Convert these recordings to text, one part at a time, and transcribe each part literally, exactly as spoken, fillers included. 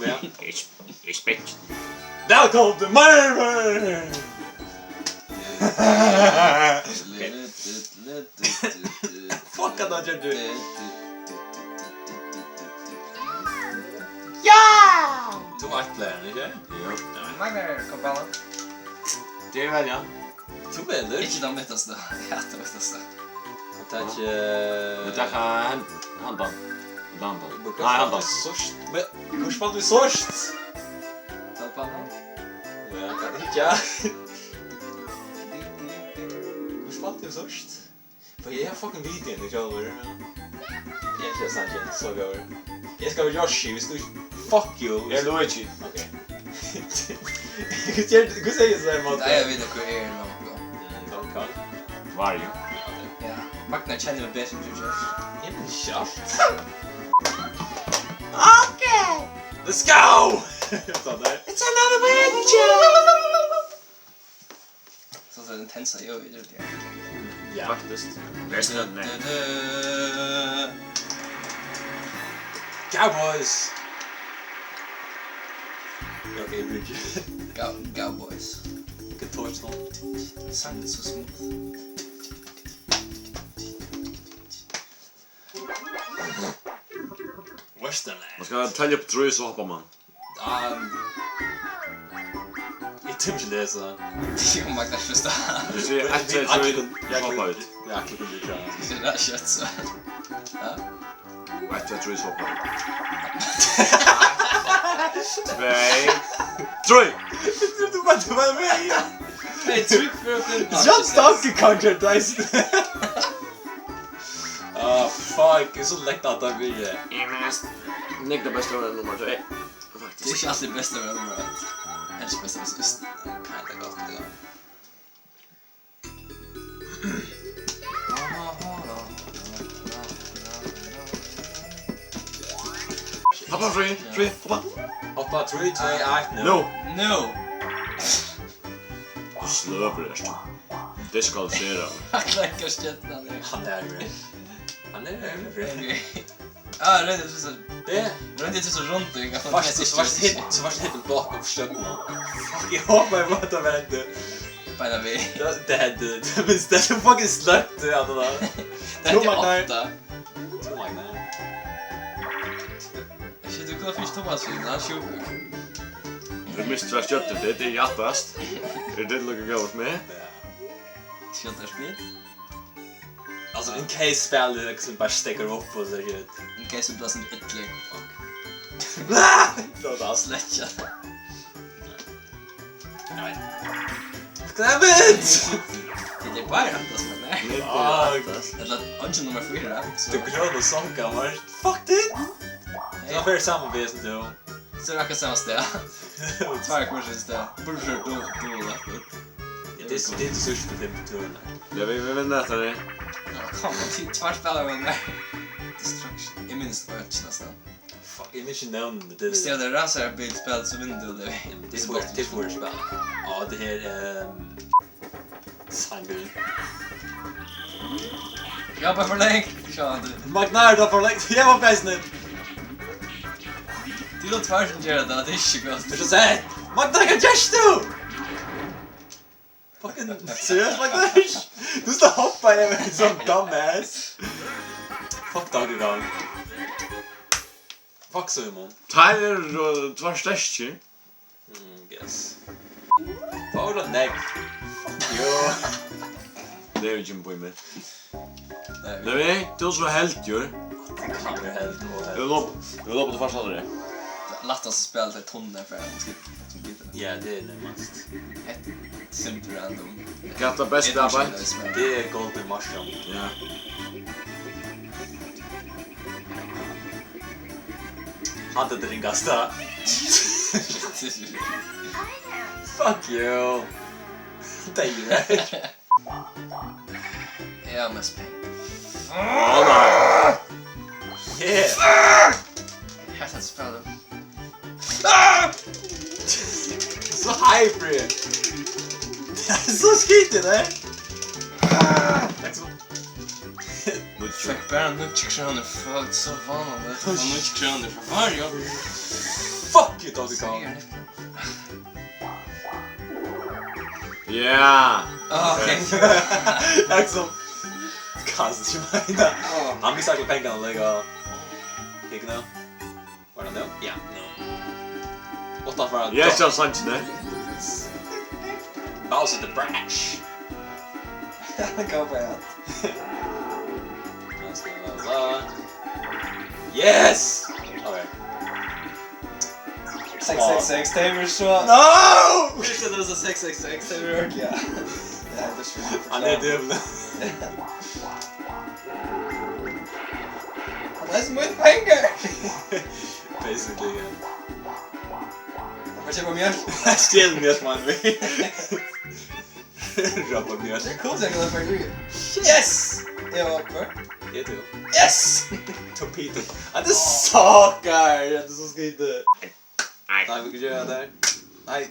Ja. Respekt. Vælkomin til Marvel! Fuck, at hann gjørdi. Ja! Tú ætlar hann, ikki? Jú. Nei. Magnar er kompana. Tað er væl, ja. Tú velur. Ikki tann mittasta. Ja, tann mittasta. Og takk, eh, men takk, hann, handan. Handan. Nei, handan. Síðst. Men hvussu spældi vit síðst? Tað var pannan. Ja, kann ikki. Hvussu spældi vit síðst? For eg havi fucking videoen í sjálvur. Eg eri ikki sangin, so góður. Eg skal vera Yoshi, hvis du... Fuck you. Eg eri Luigi. Ok. Hvussu er, hvussu er tað so her, Nei, eg veit, hvat er nú, ja. Mm, Donkey Kong. Mario. Ja. Magnar kennir meg betur enn tú ger. Eg veit ikki alt. Ok. Let's go! Sånn der. It's another adventure! So, so intensa, jo, jo, jo. Ja. Faktiskt. Best of the night. Cowboys! Ok, Bridge. Cow-, Cowboys. Good torch, no? Sounded so smooth. Western. Man skal telja upp trý, so hoppar man. Ah, eg tími ikki lesa. Jú, man kann fyrst. Tú sigur eitt, tvey, trý, ja, hoppa út. Ja, klipp út, ja. Tað er skjótt, so. Ja. Eitt, tvey, trý, so hoppa út. Tvey, trý. Tú var, tú var við, ja. Hey, trý, fýra, fimm. Just Donkey Kong, Jason. Ah, fuck, eg eri so langt aftan fyri. Eg minnist Nick the Best of All, nummar tvey. Faktiskt. Tað er ikki altíð best of all, nummar eitt. Helst best of all, so kinda gott, ja. Hoppa, trý, trý, hoppa. Hoppa, trý, tvey, eitt, nú. Nú. Nú. Sløvur ert tú. Diskvalifiseraður. Hann leggur stjørnuna niður. Hann er jú, hann er jú. Ok. Ah, royndi tú so... Tað. Royndi tú so rundt, og eg fekk... Varst tú, so varst tú hitt, so varst tú hitt block of stjørnuna. Fuck, eg hopi, eg mátti vera hendur. Beinan veg. Tað, tað hendi, tað, men tað er so fucking sløkt, tað, at tað... Tað hendi ofta. Tú Magnar. Shit, tú kundi fingið Thomas við, hann er sjúkur. Tú misti tvær stjørnur, tað er hjartast. Er tað líka góður sum meg? Ja. Skjótt er spil. Altso, in case spælið er sum bara steðgar upp og so shit. In case við blásum illa. Fuck. Tað var slett, ja. Nei. Damn it! Tað er bara hann, tað sum er. Nei, tað er hann, tað. Ella eingin nummar fýra, so. Tú grøna songa, var fuck it! Hey. So fer saman við, so tú. So er akkurát sama stað. Tveir hvør sín stað. Burtur, tú, tú, lagt upp. Ja, tað er, tað er tað síðstu fimm túrarnar. Ja, vit, vit vinna hetta, nei. Ja, kom, tveir spælarar við meg. Destruction. Eg minnist øll næstan. Fuck, eg minnist ikki nøvnini, tað er... Hvis tað er rasarabil spæl, so vinnur tú tað. Ja, men tað er for, tað er for spæl. Ja, tað her, ehm, sangurin. Eg var bara for langt. Sjá, Andri. Magnar, tú var for langt. Eg var best nú. Tað eru tveir sum gera tað, tað er ikki gott. Tú skal siga, Magnar, hvat gert tú? Fucking seriøst, Magnar? Tú stóðst og hoppaði yvir sum dumbass. Fuck Donkey Kong. Fuck Simon. Teir eru, uh, tveir sterkir. Mm, guess. Fáa nógv. Fuck you. Tað er jú ikki mín. Nei, tú ert so heldigur. Tað kann vera heldur og heldur. Eg vil lopa, eg vil lopa til farsan. Lættast at spæla til tunnu fyri at skippa sum gitar. Ja, tað er nærmast. Eitt simpelt random. Hvat er best arbeitt? Tað er Golden Mushroom. Ja. Hatta er tað ringasta. Fuck you. Tað er... Eg havi mest pengar. Ó, nei. Yeah. Eg helt at spæla. So hybrid. Tað er so skitið, nei? Takk so. Fekk bara níggju krónur, fuck, so vánaligt. Fekk níggju krónur frá Mario. Fuck you, Donkey Kong! Ja! Ah, ok. Liksom, kanskje ikke meg, da. Han blir sagt på pengene, like, og... Ikke noe? Var det nå? Ja, nå. Åtte for... Yes, ja, sant, det. Bowser the Brash. Go for it. Yes! Ok. Six six six, Tamer, så... No! Visste du sa six six six, Tamer? Ja. Ja, det er sjukt. Han er døvende. Han er som en penger! Basically, ja. Hva skjer med mjølk? Stjel mjølk, man. Rapa mjølk. Det er cool, jeg kan få en... Yes! Jeg var oppe. Jeg tror. Yes! Torpedo. Ja, det sucker! Ja, det er så skrytet. Nei, vi kan gjøre det der. Nei.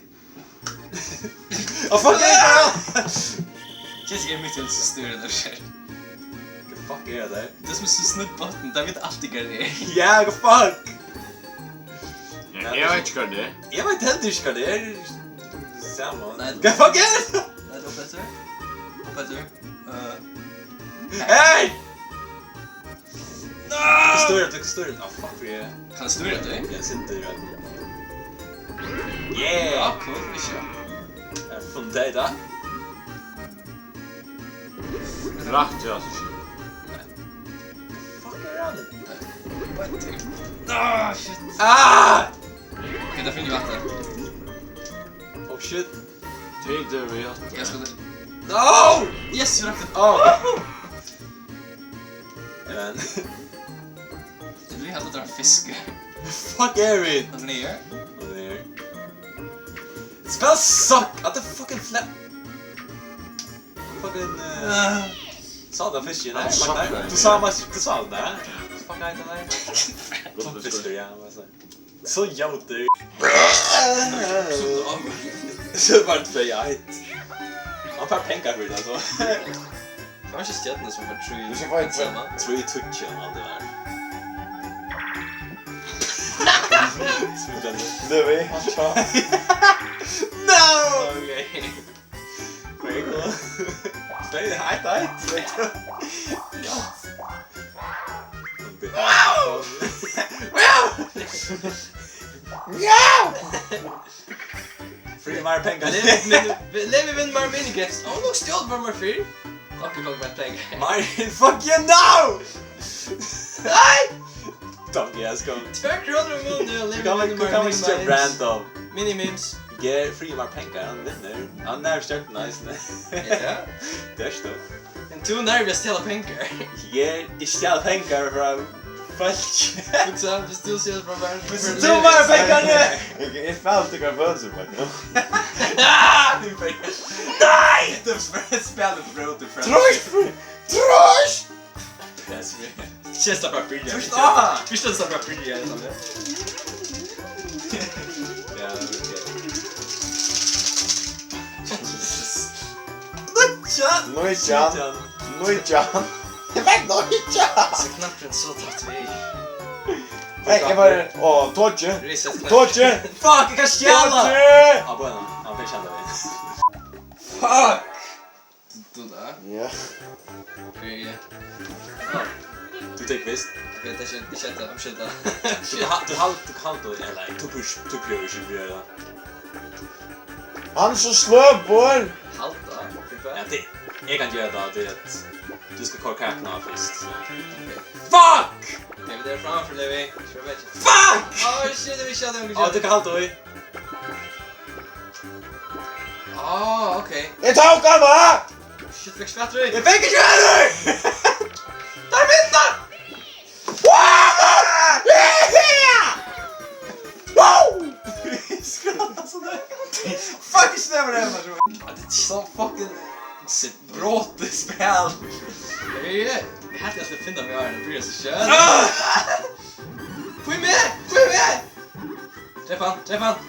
Å, fuck, jeg er... Jessica er midt i en så stor energi. Hva fuck er det der? Det er som en sånn snudd button, der vet alltid hva det er. Ja, hva fuck? Ja, jeg vet ikke hva det er. Jeg vet heller ikke hva det er. Samme. Nei, hva fuck er det? Nei, det er opp etter. Opp etter. Eh. Hei! Hva står det? Hva står det? Ah, fuck, vi er... Kan jeg styre det? Jeg sitter her. Yeah! Ja, cool, ikke? Jeg har funnet deg, da. Rakt, ja. Fuck, er det? Ah, shit. Ah! Ok, da finner vi alt det. Oh, shit. Det er det vi har. Jeg skal det. No! Yes, vi rakk det. Oh! Woohoo! Men... Du blir helt etter en fisk. Fuck er vi? Og ned. Og ned. Spell suck! At the fucking fla... Fucking, eh, ah. Sa du fisken? Nei, han sucker, nei. Du sa meg, du sa det der. Fuck, nei, nei, nei. Som fisker, ja, hva sa jeg? Så joter. Så var det tvei eitt. Han får penger for det, altså. Det var ikke stjernene som var true. Du skal få en samme. True touch og alt det der. True den. Det er vi. Han sa. No! Ok. Wait, what? Stay high, tight. Ja. Wow! Wow! Wow! Free meir pengar. Levi, men, levi vinn meir minigames. Ó, nú stjól bara meir fyrr. Takk, eg fekk meir pengar. Meir, fuck you, no! Nei! Donkey ass, kom. Tvær krónur um mánaðin og levi vinn meir minigames. Hva kann man gera random? Minimemes. Ger free meir pengar, hann vinnur. Hann er stjórn, nice, ne? Ja. Det er stort. Men tú nærmast stjala pengar. Ger, eg stjala pengar frá fólki. Hugsa, hvis tú sier frá verden. Hvis tú var pengar, ne? Eg, eg falt til hvar følelser var, no? Ah, din pengar. Nei! Du spiller, spiller på Road to Friendship. Trøst! Trøst! That's me. Just about byrja. Trøst, ah! Trøst, just about byrja, ja. Ja, ok. Jesus. Nítjan! Nítjan! Nítjan! Eg fekk nítjan! So knappt ein so tætt við. Hey, eg var, ó, Toki. Reset knappan. Toki! Fuck, eg kann stjala! Toki! Ah, bueno, hann fekk stjala við. Fuck! Tú tá? Ja. Hví? Ah. Tú tekur vist. Ok, tað er ikki, ikki hetta, umskylda. Tú ha-, tú hald-, tú kanst, ella, tú prøv-, tú prøvar ikki at gera tað. Hann er so sløvur! Halda? Hví? Ja, tað, eg kann gera tað, tað er at tú skal koyra kakuna av fyrst, so. Ok. Fuck! Ok, vit eru framfyri, Levi. Fuck! Á, shit, eg vil ikki at tað... Á, tú kanst halda í. Á, ok. Eg tók hann, va? Shit, fekk spættur í. Eg fekk ikki spættur í! Teir vinna! Wow! Yeah! Wow! Skráta so der. Fuck, ikki tað var tað, maður. Tað er so fucking sitt brotið spæl. Eg, eg helt eg skuldi finna meg á ein og byrja so skjótt. Ah! Fylg við! Fylg við! Dreip hann, dreip hann!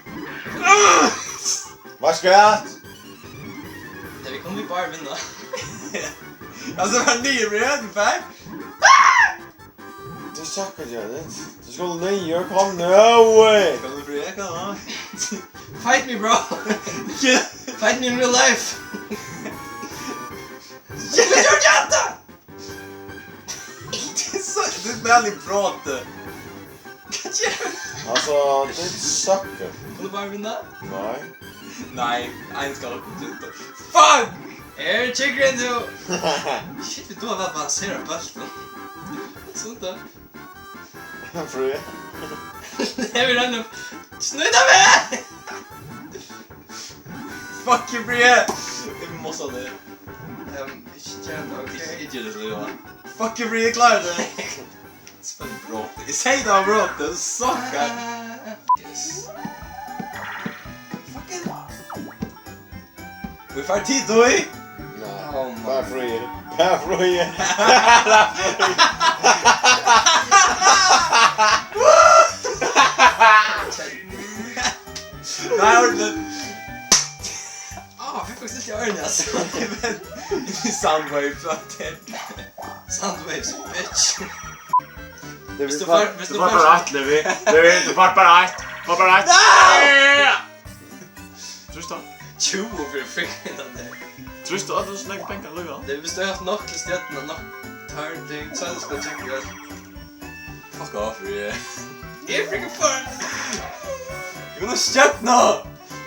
Veitst hvat? Nei, vit kunnu bara vinna. Altso, var niður við høvdið, far. Tú Suck it, Janet. Du skal niður, kom nú! Skal du frí, kom nú. Fight me, bro. Fight me in real life. Georgiata! Tað er so, tað er veldig bra, tað. Hvat ger du? Altso, tað suckar. Kann du bara vinna? Nei. Nei, ein skal. Fuck! Er chicken, du? Shit, vit duga væl at balansera bóltin. Sunt, tað. Frí. Eg vil rennur. Snudda meg! Fuck you, Brie! Eg má sá teg. Ehm, ikki gera tað, ok? Ikki, ikki gera tað, ja. Fuck you, Brie, eg klári tað. Spæl brot. Eg sigi tað var brot, tað suckar. Yes. Fucking. Vit fara tit í? Nei, oh my. Bara frí. Bara frí. Bara frí. Nei, orðið. Ah, fekk faktiskt ikki ørni, altso. Soundwaves, what the? Soundwaves, bitch. Viss tú fær, viss tú fær bara eitt, Levi. Levi, tú fær bara eitt. Fær bara eitt. No! Yeah! Trýst á. Tjúgu fyri fingrarnar. Trýst á, tú snakka pengar, lukka. Nei, viss tú hevur havt nokk til stjørnuna, nokk turn ting, so er tað skal tjekka vel. Fuck off, yeah. Eg er freaking far. Eg vil ha stjørnu.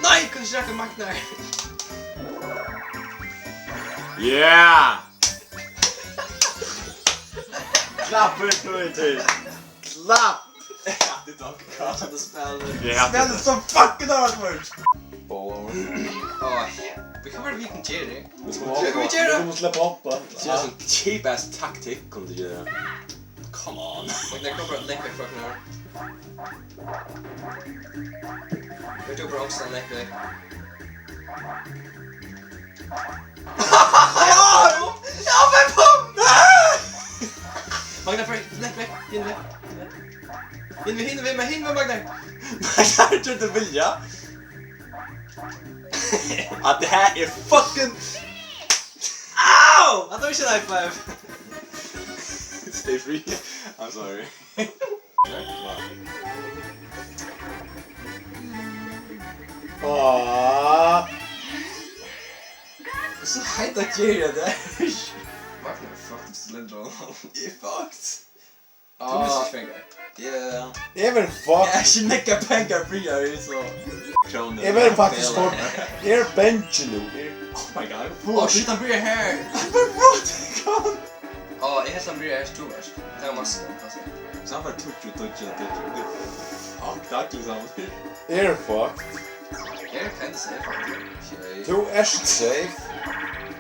Nei, eg kann ikki raka magnar. Yeah! Klapp, klapp, klapp. Klapp! Eg hati Donkey Kong. Eg hati spælið. Eg hati spælið so fucking awkward. Boring. Áh, vit kunnu bara, vit kunnu gera tað. Vit kunnu hoppa. Vit kunnu sleppa hoppa. Tað er ein cheap ass taktikk, kunnu tú gera. Come on. Vit kunnu bara leggja vekk frá okkum her. Vit kunnu bara omstanda leggja vekk. Ja, men bom! Magnar, frí, vekk, vekk, hin veg. Hin veg, hin veg, men hin veg, Magnar. Magnar, trýrt tú vilja? At tað her er fucking. Au! Hatta var ikki ein high five. Stay free. I'm sorry. Áh. Hvussu heita geri eg tað? Magnar er fucked, viss tú lendir á honum. Eg er fucked. Tú missir ikki pengar. Yeah. Eg verði fucked. Eg havi ikki nakrar pengar, Bria, eg eri so. Krónur. Eg verði faktiskt fucked. Eg eri bangin nú. Eg eri. Oh my god. Oh shit, hann byrjar her. Hann bara brót í gang. Á, eg helt hann byrjaði her, tú veitst. Tað var maskan, altso. So hann fær tíggju, tíggju, tíggju. Fuck, takk, Alexander. Eg eri fucked. Eg eri kinda safe, faktiskt. Sjey. Tú ert safe.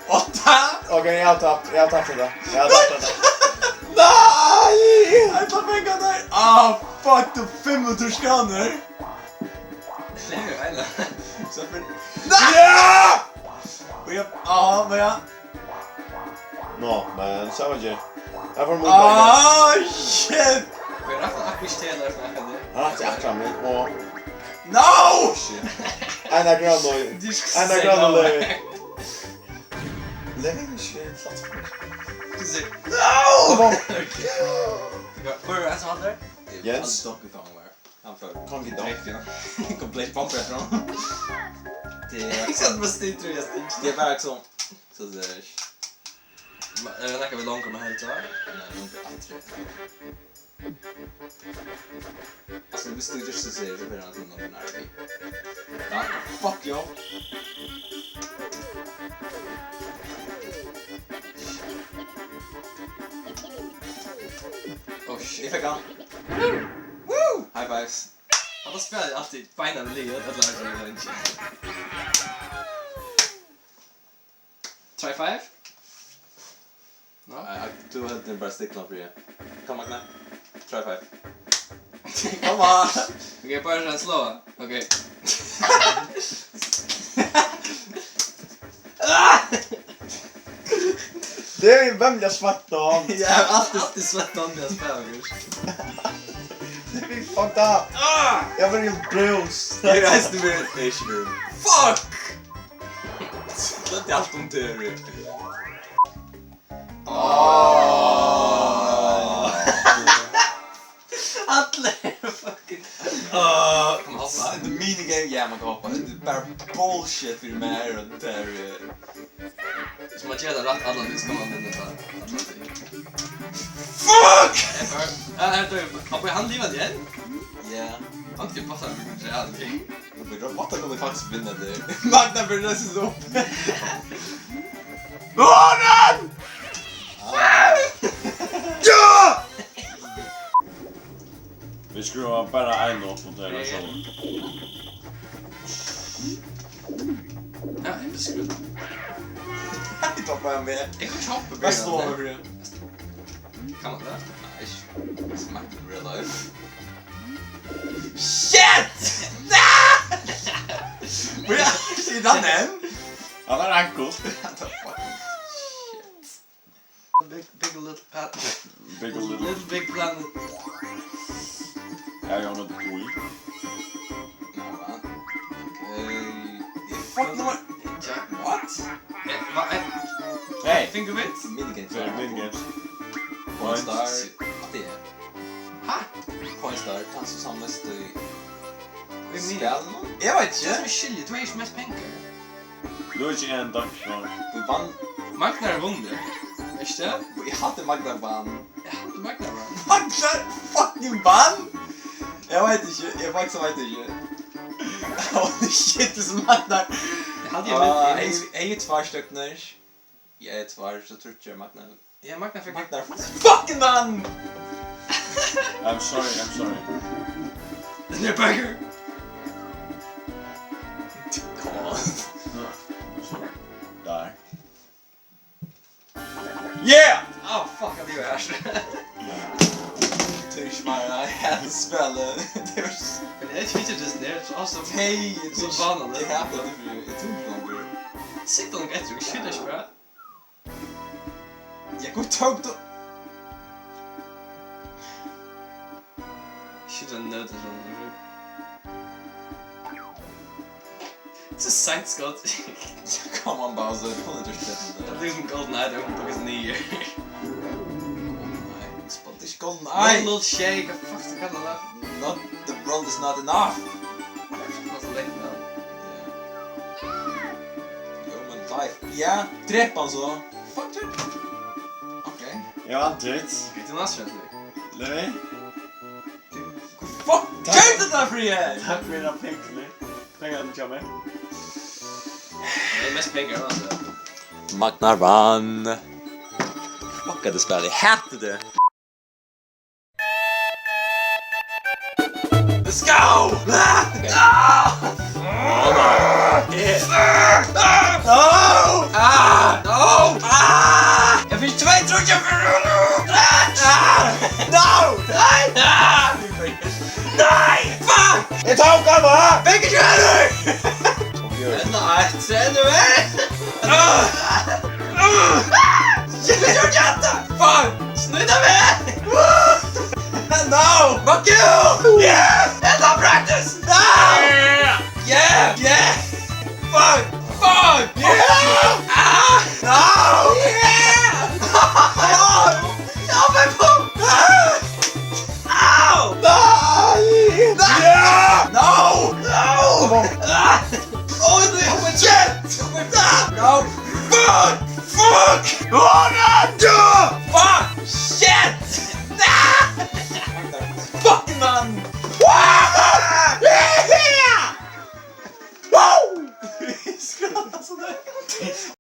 Átta! Ok, eg havi tapt, eg havi tapt hetta. Eg havi tapt hetta. Nei! Eg ætlaði at fanga tær. Ah, fuck, tú fimmogtrýss krónur. Slenger eina. So fyri. Nei! Ja! Og eg, ah, men ja. Nå, men so var det. Her får du mot. Ah, shit! Hva er det for akkurat det der snakker du? Han har ikke akkurat min, og. No! Shit. En av grønne. Du skal si noe. En av grønne, Levi. Levi, ikke flott. Skal vi se. No! Kom. Ok. Hva, hva er det som handler? Jens. Donkey Kong, hva? Han får Kongi Dong. Riktig, ja. Komplett bumper, tror jeg. Det er ikke sant, men det tror jeg stinker. Det er bare ikke sånn. Så det er ikke. Men, eh, snakker vi langt om helt, så? Nei, langt etter. Altså, hvis du ikke ser, så blir han sånn noen nervi. Ja, fuck you. Oh, shit. Jeg fikk han. Woo! High fives. Ja, da spiller jeg alltid beina med livet, eller er det ikke? Try five? No? Nei, nei, tú heldur bara stikla fyri. Kom, Magni. Try five. Come on! Ok, bara sånn slå. Ok. Det er jo hvem jeg snakker om. Jeg har alltid, alltid snakket om det, jeg spiller, bror. Det blir fucked up. Ah! Jeg blir jo bruised. Det er resten, det blir ikke bruised. Fuck! Det er alt om det, bror. Ah! Allir eru fucking. Åh, kann man hoppa? Hetta er minigame, ja, man kann hoppa. Hetta er bara bullshit fyri mær og tær, eh. Hvis man ger det rett, alle de skal man vinne fra. Fuck! Jeg er bare, ja, jeg dør. Håper jeg han lever igjen? Ja. Han skal bare ha en reality. Men robotar kunnu faktiskt vinna tað. Magna verður reistur upp. Ronan! Ja! Vit skrúva bara ein upp og tað er sjálvur. Ja, eg skrúva. Eg tók bara við. Eg kann ikki hoppa. Best of all. Kann man det? Nei, ikki. Smack in real life. Shit! Nei! Bro, er det den? Ja, det er akkurat. What the fuck? Shit. Big, big little planet. Big little. Little big planet. Her er jo noe drit. Ja, va? Ok. Fuck, nå er... Ja, what? Eh, hva er... Hey! Finger bits? Minigames. Tað er minigames. Coinstar. Hvat er tað? Hæ? Coinstar, tann sum sá mest í... Hvat er mini-? Spælinum? Eg veit ikki. Tað er sum eg skilji, tú hevur ikki mest pengar. Tú hevur ikki ein dagføring. Tú vann. Magnar hevur vunnið. Veitst tú? Eg haldi Magnar vann. Eg haldi Magnar vann. Magnar fucking vann! Eg veit ikki, eg faktiskt veit ikki. Holy shit, hvussu Magnar... Eg haldi, eg veit, eg veit. Eg, eg, eg, tveir stjørnur. Ja, eg tveir, so tríggjar Magnar. Ja, Magnar fekk... Magnar fucking vann! I'm sorry, I'm sorry. Then you're better. Come on. Der. Yeah! Oh, fuck, I knew it. Tú ert bara, eg hatar spælið. Tað var s- Men eg tykki tað er so awesome. Hey, so vanligt. Eg hatar tað fyri, eg tími ikki longur. Sitt longur eftir, skilur ikki bara. Ja, hví tók tú... Shit, hann nøt og sovorðið. So seint skot. Come on, Bowser, tú kundi gjørt betur enn tað. Tað er sum GoldenEye, tað er onkur niður. GoldenEye, eg spældi ikki GoldenEye. Null null sjey, hvat fuck skal eg kalla tað? Not, the world is not enough. Tað er so langt nú. Ja. Jú, men life. Ja, drep hann so. Fuck, drep. Ok. Eg vann, dude. Ok, tú næst, Fredrik. Levy? Fuck! Takk. Gjørdi tað, Fredrik! Takk fyri hana pengarnar. Pengarnar hjá mær. Tað er mest pengar, altso. Magnar vann. Fuck, hetta spælið. Eg hati tað. Let's go! Ah! Ah! No! Ah! No! Ah! Eg fekk tvey trýggjar fyri hana! Ah! No! Nei! Ah! Nei! Fuck! Eg tók hana! Begge kjønner! Nei, nei, nei. Ah! Ah! Eg gjørdi hatta! Fuck! Snudda meg! No! Fuck you! Yeah! It's a practice! No! Yeah! Yeah! Yeah! Fuck! Fuck! Yeah! Ah! No! Yeah! No! No, my foot! Ah! Ow! No! No! Yeah! No! No! Ah! Oh, no, my chest! Ah! No! Fuck! Fuck! Oh, no! Fuck! Shit! Ah! Fuck, man! Wow! Yeah! Wow! Skratta sånn der.